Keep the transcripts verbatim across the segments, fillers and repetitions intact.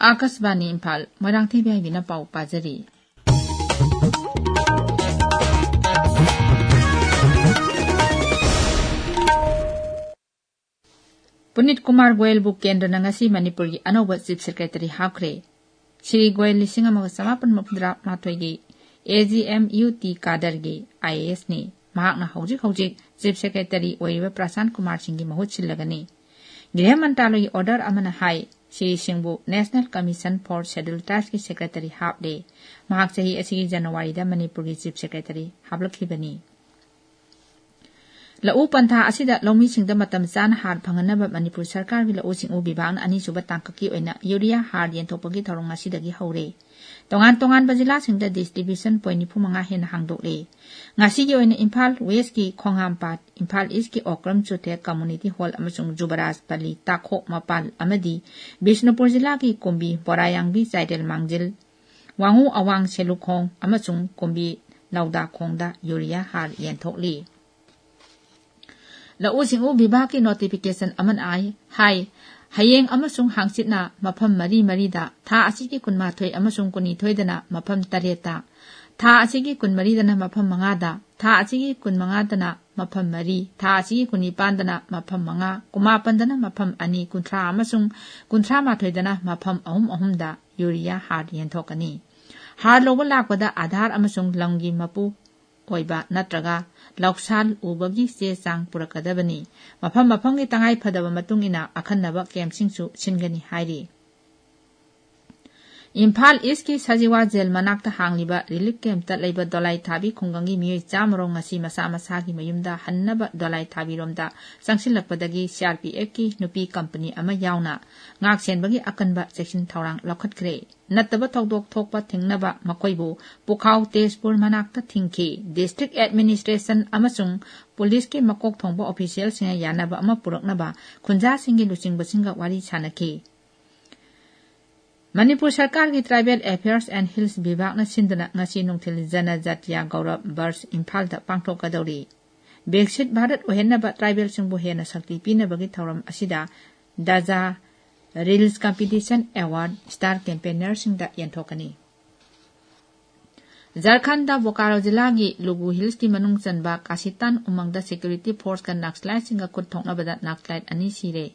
ꯑꯥꯀꯥꯁꯕꯥꯅꯤ Imphal, Moirangthem B ꯍꯥꯏꯕꯤꯅ ꯄꯥꯎ ꯄꯥꯖꯔꯤ꯫ ꯄꯨꯅꯤꯠ ꯀꯨꯃꯥꯔ ꯒꯣꯌꯜꯕꯨ ꯀꯦꯟꯗ꯭ꯔꯅ ꯉꯁꯤ ꯃꯅꯤꯄꯨꯔꯒꯤ ꯑꯅꯧꯕ Chief Secretary ꯍꯥꯞꯈ꯭ꯔꯦ꯫ ꯁ꯭ꯔꯤ ꯒꯣꯌꯜ ꯂꯤꯁꯤꯡ ꯑꯃꯒ ꯆꯃꯥꯄꯟ ꯃꯧꯗ꯭ꯔꯥ ꯃꯥꯊꯣꯏꯒꯤ AGMUT cadreꯒꯤ IASꯅꯤ꯫ ꯃꯍꯥꯛꯅ ꯍꯧꯖꯤꯛ ꯍꯧꯖꯤꯛ Chief Secretary ꯑꯣꯏꯔꯤꯕ ꯄ꯭ꯔꯁꯥꯟ ꯀꯨꯃꯥꯔ ꯁꯤꯡꯒꯤ ꯃꯍꯨꯠ ꯁꯤꯜꯂꯒꯅꯤ꯫ ꯒ꯭ꯔꯤꯍ ꯃꯟꯇ꯭ꯔꯥꯂꯌꯒꯤ order ꯑꯃꯅ ꯍꯥꯏ, Shri ꯁꯤꯡꯕꯨ National Commission for Scheduled Tribesꯀꯤ Secretary ꯍꯥꯞꯂꯦ꯫ ꯃꯍꯥꯛ ꯆꯍꯤ ꯑꯁꯤꯒꯤ ꯖꯅꯋꯥꯔꯤꯗ ꯃꯅꯤꯄꯨꯔꯒꯤ Chief Secretary ꯍꯥꯞꯂꯛꯈꯤꯕꯅꯤ꯫ ꯂꯧꯎ ꯄꯟꯊꯥ ꯑꯁꯤꯗ ꯂꯧꯃꯤꯁꯤꯡꯗ ꯃꯇꯝ ꯆꯥꯅ ꯍꯥꯔ ꯐꯪꯍꯟꯅꯕ ꯃꯅꯤꯄꯨꯔ ꯁꯔꯀꯥꯔꯒꯤ ꯂꯧꯎ ꯁꯤꯡꯎ ꯕꯤꯚꯥꯒꯅ ꯑꯅꯤꯁꯨꯕ ꯇꯥꯡꯀꯛꯀꯤ ꯑꯣꯏꯅ ꯌꯨꯔꯤꯌꯥ ꯍꯥꯔ ꯌꯦꯟꯊꯣꯛꯄꯒꯤ ꯊꯧꯔꯝ ꯉꯁꯤꯗꯒꯤ ꯍꯧꯔꯦ꯫ ꯇꯣꯉꯥꯟ ꯇꯣꯉꯥꯟꯕ ꯖꯤꯂꯥꯁꯤꯡꯗ distribution point ꯅꯤꯐꯨ ꯃꯉꯥ ꯍꯦꯟꯅ ꯍꯥꯡꯗꯣꯛꯂꯦ꯫ ꯉꯁꯤꯒꯤ ꯑꯣꯏꯅ ꯏꯝꯐꯥꯜ Westꯀꯤ ꯈꯣꯡꯍꯥꯝꯄꯥꯠ, ꯏꯝꯐꯥꯜ Eastꯀꯤ ꯑꯣꯀ꯭ꯔꯝ ꯆꯨꯊꯦꯛ Community Hall ꯑꯃꯁꯨꯡ ꯖꯨꯕꯔꯥꯖꯄꯜꯂꯤ ꯇꯥꯈꯣꯛ ꯃꯄꯥꯜ ꯑꯃꯗꯤ ꯕꯤꯁꯅꯨꯄꯨꯔ ꯖꯤꯂꯥꯒꯤ ꯀꯨꯝꯕꯤ, ꯕꯣꯔꯥꯌꯥꯡꯕꯤ, ꯆꯥꯏꯔꯦꯜ ꯃꯥꯡꯖꯤꯜ, ꯋꯥꯉꯨ ꯑꯋꯥꯡ ꯁꯦꯂꯨꯈꯣꯡ ꯑꯃꯁꯨꯡ ꯀꯨꯝꯕꯤ ꯂꯧꯗꯥꯈꯣꯡꯗ ꯌꯨꯔꯤꯌꯥ ꯍꯥꯔ ꯌꯦꯟꯊꯣꯛꯂꯤ꯫ ꯂꯧꯎ ꯁꯤꯡꯎ ꯕꯤꯚꯥꯒꯀꯤ notification ꯑꯃꯅ ꯍꯥꯏ, ꯍꯥꯏ, ꯍꯌꯦꯡ ꯑꯃꯁꯨꯡ ꯍꯥꯡꯆꯤꯠꯅ ꯃꯐꯝ ꯃꯔꯤ ꯃꯔꯤꯗ, ꯊꯥ ꯑꯁꯤꯒꯤ ꯀꯨꯟꯃꯥꯊꯣꯏ ꯑꯃꯁꯨꯡ ꯀꯨꯟꯅꯤꯊꯣꯏꯗꯅ ꯃꯐꯝ ꯇꯔꯦꯠꯇ, ꯊꯥ ꯑꯁꯤꯒꯤ ꯀꯨꯟꯃꯔꯤꯗꯅ ꯃꯐꯝ ꯃꯉꯥꯗ, ꯊꯥ ꯑꯁꯤꯒꯤ ꯀꯨꯟꯃꯉꯥꯗꯅ ꯃꯐꯝ ꯃꯔꯤ, ꯊꯥ ꯑꯁꯤꯒꯤ ꯀꯨꯟꯅꯤꯄꯥꯟꯗꯅ ꯃꯐꯝ ꯃꯉꯥ, ꯀꯨꯟꯃꯥꯄꯟꯗꯅ ꯃꯐꯝ ꯑꯅꯤ, ꯀꯨꯟꯊ꯭ꯔꯥ ꯑꯃꯁꯨꯡ ꯀꯨꯟꯊ꯭ꯔꯥ ꯃꯥꯊꯣꯏꯗꯅ ꯃꯐꯝ ꯑꯍꯨꯝ ꯑꯍꯨꯝꯗ ꯌꯨꯔꯤꯌꯥ ꯍꯥꯔ ꯌꯦꯟꯊꯣꯛꯀꯅꯤ꯫ ꯍꯥꯔ ꯂꯧꯕ ꯂꯥꯛꯄꯗ ꯑꯥꯙꯥꯔ ꯑꯃꯁꯨꯡ ꯂꯝꯒꯤ ꯃꯄꯨ ꯑꯣꯏꯕ ꯅꯠꯇ꯭ꯔꯒ ꯂꯧꯁꯥꯜ ꯎꯕꯒꯤ ꯆꯦ ꯆꯥꯡ ꯄꯨꯔꯛꯀꯗꯕꯅꯤ꯫ ꯃꯐꯝ ꯃꯐꯝꯒꯤ ꯇꯉꯥꯏ ꯐꯗꯕ ꯃꯇꯨꯡ ꯏꯟꯅ ꯑꯈꯟꯅꯕ campꯁꯤꯡꯁꯨ ꯁꯤꯟꯒꯅꯤ ꯍꯥꯏꯔꯤ꯫ ꯏꯝꯐꯥꯜ Eastꯀꯤ ꯁꯖꯤꯋꯥ ꯖꯦꯜ ꯃꯅꯥꯛꯇ ꯍꯥꯡꯂꯤꯕ relief campꯇ ꯂꯩꯕ ꯗꯣꯂꯥꯏ ꯊꯥꯕꯤ ꯈꯨꯡꯒꯪꯒꯤ ꯃꯤꯑꯣꯏ ꯆꯥꯝꯃꯔꯣꯝ ꯉꯁꯤ ꯃꯁꯥ ꯃꯁꯥꯒꯤ ꯃꯌꯨꯝꯗ ꯍꯟꯅꯕ ꯗꯣꯂꯥꯏ ꯊꯥꯕꯤꯔꯣꯝꯗ ꯆꯪꯁꯤꯜꯂꯛꯄꯗꯒꯤ CRPFꯀꯤ ꯅꯨꯄꯤ company ꯑꯃ ꯌꯥꯎꯅ ꯉꯥꯛ ꯁꯦꯟꯕꯒꯤ ꯑꯀꯟꯕ ꯆꯦꯛꯁꯤꯟ ꯊꯧꯔꯥꯡ ꯂꯧꯈꯠꯈ꯭ꯔꯦ꯫ ꯅꯠꯇꯕ ꯊꯧꯗꯣꯛ ꯊꯣꯛꯄ ꯊꯤꯡꯅꯕ ꯃꯈꯣꯏꯕꯨ ꯄꯨꯈꯥꯎ ꯇꯦꯖꯄꯨꯔ ꯃꯅꯥꯛꯇ ꯊꯤꯡꯈꯤ꯫ District Administration ꯑꯃꯁꯨꯡ ꯄꯨꯂꯤꯁꯀꯤ ꯃꯀꯣꯛ ꯊꯣꯡꯕ officialꯁꯤꯡꯅ ꯌꯥꯅꯕ ꯑꯃ ꯄꯨꯔꯛꯅꯕ ꯈꯨꯟꯖꯥꯁꯤꯡꯒꯤ ꯂꯨꯆꯤꯡꯕꯁꯤꯡꯒ ꯋꯥꯔꯤ ꯁꯥꯅꯈꯤ꯫ ꯃꯅꯤꯄꯨꯔ ꯁꯔꯀꯥꯔꯒꯤ Tribal Affairs and Hills ꯕꯤꯚꯥꯒꯅ ꯁꯤꯟꯗꯨꯅ ꯉꯁꯤ ꯅꯨꯡꯊꯤꯜ ꯖꯅꯖꯥꯇꯤꯌꯥ ꯒꯧꯔꯕ ꯕꯔꯁ ꯏꯝꯐꯥꯜꯗ ꯄꯥꯡꯊꯣꯛꯀꯗꯧꯔꯤ꯫ ꯕꯤꯛꯁꯤꯠ ꯚꯥꯔꯠ ꯑꯣꯏꯍꯟꯅꯕ tribalꯁꯤꯡꯕꯨ ꯍꯦꯟꯅ ꯁꯛꯇꯤ ꯄꯤꯅꯕꯒꯤ ꯊꯧꯔꯝ ꯑꯁꯤꯗ ꯗꯥꯖꯥ Reels Competition Award Star Campaignerꯁꯤꯡꯗ ꯌꯦꯟꯊꯣꯛꯀꯅꯤ꯫ ꯖꯔꯈꯟꯗ ꯕꯣꯀꯥꯔꯣ ꯖꯤꯂꯥꯒꯤ ꯂꯨꯒꯨ ꯍꯤꯜꯁꯀꯤ ꯃꯅꯨꯡ ꯆꯟꯕ ꯀꯥꯁꯤꯇꯥꯟ ꯎꯃꯪꯗ ꯁꯦꯀ꯭ꯌꯨꯔꯤꯇꯤ ꯐꯣꯔꯁꯀ ꯅꯛꯁꯂꯥꯏꯠꯁꯤꯡꯒ ꯈꯨꯠ ꯊꯣꯛꯅꯕꯗ ꯅꯛꯁꯂꯥꯏꯠ ꯑꯅꯤ ꯁꯤꯔꯦ꯫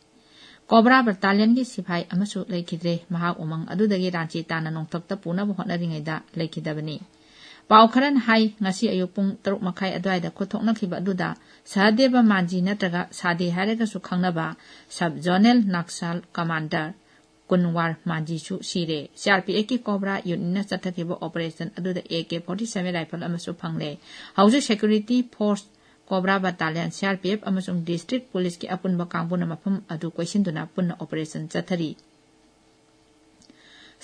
ꯀꯣꯕ꯭ꯔꯥ ꯕꯠꯇꯥꯂꯤꯌꯟꯒꯤ ꯁꯤꯐꯥꯏ ꯑꯃꯁꯨ ꯂꯩꯈꯤꯗ꯭ꯔꯦ꯫ ꯃꯍꯥꯛ ꯎꯃꯪ ꯑꯗꯨꯗꯒꯤ ꯔꯥꯟꯆꯤ ꯇꯥꯟꯅ ꯅꯣꯡꯊꯛꯇ ꯄꯨꯅꯕ ꯍꯣꯠꯅꯔꯤꯉꯩꯗ ꯂꯩꯈꯤꯗꯕꯅꯤ꯫ ꯄꯥꯎ ꯈꯔꯅ ꯍꯥꯏ, ꯉꯁꯤ ꯑꯌꯨꯛ ꯄꯨꯡ ꯇꯔꯨꯛ ꯃꯈꯥꯏ ꯑꯗꯨꯋꯥꯏꯗ ꯈꯨꯠ ꯊꯣꯛꯅꯈꯤꯕ ꯑꯗꯨꯗ ꯁꯍꯗꯦꯕ ꯃꯥꯟꯖꯤ ꯅꯠꯇ꯭ꯔꯒ ꯁꯥꯗꯦ ꯍꯥꯏꯔꯒꯁꯨ ꯈꯪꯅꯕ sub zonal Naxal commander Kunwar ꯃꯥꯟꯖꯤꯁꯨ ꯁꯤꯔꯦ꯫ ꯁꯤ ꯑꯥꯔ ꯄꯤ ꯑꯦꯐꯀꯤ ꯀꯣꯕ꯭ꯔꯥ ꯌꯨꯅꯤꯠꯅ ꯆꯠꯊꯈꯤꯕ ꯑꯣꯄꯔꯦꯁꯟ ꯑꯗꯨꯗ A K forty seven rifle ꯑꯃꯁꯨ ꯐꯪꯂꯦ꯫ ꯍꯧꯖꯤꯛ security force cobra battalion, C R P F ꯑꯃꯁꯨꯡ ꯗꯤꯁꯇ꯭ꯔꯤꯛ ꯄꯨꯂꯤꯁꯀꯤ ꯑꯄꯨꯟꯕ ꯀꯥꯡꯕꯨꯅ ꯃꯐꯝ ꯑꯗꯨ ꯀꯣꯏꯁꯤꯟꯗꯨꯅ ꯄꯨꯟꯅ ꯑꯣꯄꯔꯦꯁꯟ ꯆꯠꯊꯔꯤ꯫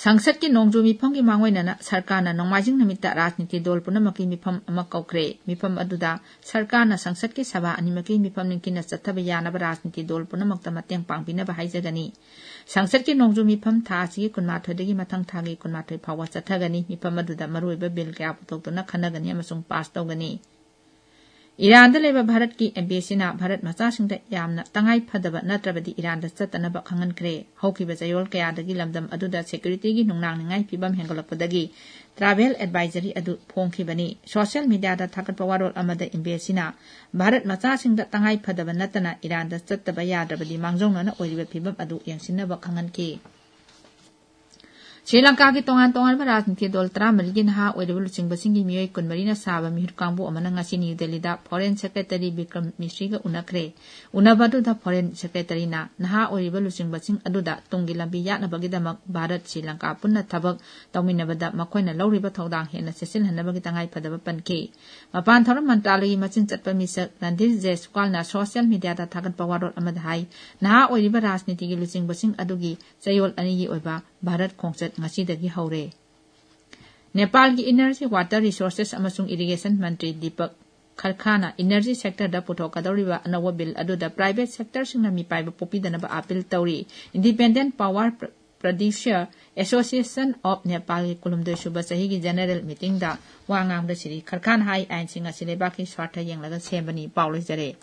ꯁꯪꯁꯠꯀꯤ ꯅꯣꯡꯖꯨ ꯃꯤꯐꯝꯒꯤ ꯃꯥꯡꯑꯣꯏꯅꯅ ꯁꯔꯀꯥꯔꯅ ꯅꯣꯡꯃꯥꯏꯖꯤꯡ ꯅꯨꯃꯤꯠꯇ ꯔꯥꯖꯅꯤꯇꯤ ꯗꯣꯜ ꯄꯨꯝꯅꯃꯛꯀꯤ ꯃꯤꯐꯝ ꯑꯃ ꯀꯧꯈ꯭ꯔꯦ꯫ ꯃꯤꯐꯝ ꯑꯗꯨꯗ ꯁꯔꯀꯥꯔꯅ ꯁꯪꯁꯠꯀꯤ ꯁꯚꯥ ꯑꯅꯤꯃꯛꯀꯤ ꯃꯤꯐꯝ ꯅꯤꯡꯊꯤꯅ ꯆꯠꯊꯕ ꯌꯥꯅꯕ ꯔꯥꯖꯅꯤꯇꯤ ꯗꯣꯜ ꯄꯨꯝꯅꯃꯛꯇ ꯃꯇꯦꯡ ꯄꯥꯡꯕꯤꯅꯕ ꯍꯥꯏꯖꯒꯅꯤ꯫ ꯁꯪꯁꯠꯀꯤ ꯅꯣꯡꯖꯨ ꯃꯤꯐꯝ ꯊꯥ ꯑꯁꯤꯒꯤ ꯀꯨꯟꯃꯥꯊꯣꯏꯗꯒꯤ ꯃꯊꯪ ꯊꯥꯒꯤ ꯀꯨꯟꯃꯥꯊꯣꯏ ꯐꯥꯎꯕ ꯆꯠꯊꯒꯅꯤ꯫ ꯃꯤꯐꯝ ꯑꯗꯨꯗ ꯃꯔꯨꯑꯣꯏꯕ ꯕꯤꯜ ꯀꯌꯥ ꯄꯨꯊꯣꯛꯇꯨꯅ ꯈꯟꯅꯒꯅꯤ ꯑꯃꯁꯨꯡ ꯄꯥꯁ ꯇꯧꯒꯅꯤ꯫ ꯏꯔꯥꯟꯗ ꯂꯩꯕ ꯚꯥꯔꯠꯀꯤ ꯑꯦꯝꯕꯦꯁꯤꯅ ꯚꯥꯔꯠ ꯃꯆꯥꯁꯤꯡꯗ ꯌꯥꯝꯅ ꯇꯉꯥꯏ ꯐꯗꯕ ꯅꯠꯇ꯭ꯔꯕꯗꯤ ꯏꯔꯥꯟꯗ ꯆꯠꯇꯅꯕ ꯈꯪꯍꯟꯈ꯭ꯔꯦ꯫ ꯍꯧꯈꯤꯕ ꯆꯌꯣꯜ ꯀꯌꯥꯗꯒꯤ ꯂꯝꯗꯝ ꯑꯗꯨꯗ ꯁꯦꯀ꯭ꯌꯨꯔꯤꯇꯤꯒꯤ ꯅꯨꯡꯅꯥꯡꯅꯤꯡꯉꯥꯏ ꯐꯤꯕꯝ ꯍꯦꯟꯒꯠꯂꯛꯄꯗꯒꯤ ꯇ꯭ꯔꯥꯚꯦꯜ ꯑꯦꯗꯚꯥꯏꯖꯔꯤ ꯑꯗꯨ ꯐꯣꯡꯈꯤꯕꯅꯤ꯫ ꯁꯣꯁꯤꯌꯦꯜ ꯃꯤꯗꯤꯌꯥꯗ ꯊꯥꯒꯠꯄ ꯋꯥꯔꯣꯜ ꯑꯃꯗ ꯑꯦꯝꯕꯦꯁꯤꯅ ꯚꯥꯔꯠ ꯃꯆꯥꯁꯤꯡꯗ ꯇꯉꯥꯏ ꯐꯗꯕ ꯅꯠꯇꯅ ꯏꯔꯥꯟꯗ ꯆꯠꯇꯕ ꯌꯥꯗ꯭ꯔꯕꯗꯤ ꯃꯥꯡꯖꯧꯅꯅ ꯑꯣꯏꯔꯤꯕ ꯐꯤꯕꯝ ꯑꯗꯨ ꯌꯦꯡꯁꯤꯟꯅꯕ ꯈꯪꯍꯟꯈꯤ꯫ ꯁ꯭ꯔꯤ ꯂꯪꯀꯥꯒꯤ ꯇꯣꯉꯥꯟ ꯇꯣꯉꯥꯟꯕ ꯔꯥꯖꯅꯤꯇꯤ ꯗꯜ ꯇꯔꯥꯃꯔꯤꯒꯤ ꯅꯍꯥ ꯑꯣꯏꯔꯤꯕ ꯂꯨꯆꯤꯡꯕꯁꯤꯡꯒꯤ ꯃꯤꯑꯣꯏ ꯀꯨꯟꯃꯔꯤꯅ ꯁꯥꯕ ꯃꯤꯍꯨꯠ ꯀꯥꯡꯕꯨ ꯑꯃꯅ ꯉꯁꯤ ꯅ꯭ꯌꯨ ꯗꯦꯜꯂꯤꯗ ꯐꯣꯔꯦꯟ ꯁꯦꯀ꯭ꯔꯦꯇꯔꯤ ꯕꯤꯀ꯭ꯔꯝ ꯃꯤꯁ꯭ꯔꯤꯒ ꯎꯅꯈ꯭ꯔꯦ꯫ ꯎꯅꯕ ꯑꯗꯨꯗ ꯐꯣꯔꯦꯟ ꯁꯦꯀ꯭ꯔꯦꯇꯔꯤꯅ ꯅꯍꯥ ꯑꯣꯏꯔꯤꯕ ꯂꯨꯆꯤꯡꯕꯁꯤꯡ ꯑꯗꯨꯗ ꯇꯨꯡꯒꯤ ꯂꯝꯕꯤ ꯌꯥꯠꯅꯕꯒꯤꯗꯃꯛ ꯚꯥꯔꯠ ꯁ꯭ꯔꯤ ꯂꯪꯀꯥ ꯄꯨꯟꯅ ꯊꯕꯛ ꯇꯧꯃꯤꯟꯅꯕꯗ ꯃꯈꯣꯏꯅ ꯂꯧꯔꯤꯕ ꯊꯧꯗꯥꯡ ꯍꯦꯟꯅ ꯆꯦꯠꯁꯤꯜꯍꯟꯅꯕꯒꯤ ꯇꯉꯥꯏꯐꯗꯕ ꯄꯟꯈꯤ꯫ ꯃꯄꯥꯟ ꯊꯧꯔꯝ ꯃꯟꯇ꯭ꯔꯥꯂꯌꯒꯤ ꯃꯆꯤꯟ ꯆꯠꯄ ꯃꯤꯁꯛ ꯔꯟꯙꯤꯔ ꯖꯦꯁꯋꯥꯜꯅ ꯁꯣꯁꯤꯌꯦꯜ ꯃꯤꯗꯤꯌꯥꯗ ꯊꯥꯒꯠꯄ ꯋꯥꯔꯣꯜ ꯑꯃꯗ ꯍꯥꯏ, ꯅꯍꯥ ꯑꯣꯏꯔꯤꯕ ꯔꯥꯖꯅꯤꯇꯤꯒꯤ ꯂꯨꯆꯤꯡꯕꯁꯤꯡ ꯑꯗꯨꯒꯤ ꯆꯌꯣꯜ ꯑꯅꯤꯒꯤ ꯑꯣꯏꯕ ꯚꯥꯔꯠ ꯈꯣꯡꯆꯠ ꯉꯁꯤꯗꯒꯤ ꯍꯧꯔꯦ꯫ ꯅꯦꯄꯥꯜꯒꯤ ꯏꯅꯔꯖꯤ, ꯋꯥꯇꯔ ꯔꯤꯁꯣꯔꯁꯦꯁ ꯑꯃꯁꯨꯡ ꯏꯔꯤꯒꯦꯁꯟ ꯃꯟꯇ꯭ꯔꯤ ꯗꯤꯄꯛ ꯈꯔꯈꯥꯅ ꯏꯅꯔꯖꯤ ꯁꯦꯛꯇꯔꯗ ꯄꯨꯊꯣꯛꯀꯗꯧꯔꯤꯕ ꯑꯅꯧꯕ ꯕꯤꯜ ꯑꯗꯨꯗ ꯄ꯭ꯔꯥꯏꯚꯦꯠ ꯁꯦꯛꯇꯔꯁꯤꯡꯅ ꯃꯤꯄꯥꯏꯕ ꯄꯣꯛꯄꯤꯗꯅꯕ ꯑꯥꯄꯤꯜ ꯇꯧꯔꯤ꯫ Independent Power Producer Association of Nepalꯒꯤ ꯀꯨꯟꯍꯨꯝꯗꯣꯏ ꯁꯨꯕ ꯆꯍꯤꯒꯤ ꯖꯦꯅꯦꯔꯦꯜ ꯃꯤꯇꯤꯡꯗ ꯋꯥ ꯉꯥꯡꯕꯗ ꯁ꯭ꯔꯤ ꯈꯔꯈꯥꯟ ꯍꯥꯏ, ꯑꯥꯏꯟꯁꯤꯡ ꯑꯁꯤ ꯂꯩꯕꯥꯛꯀꯤ ꯁ꯭ꯋꯥꯔꯊ ꯌꯦꯡꯂꯒ ꯁꯦꯝꯕꯅꯤ꯫ ꯄꯥꯎ ꯂꯣꯏꯖꯔꯦ꯫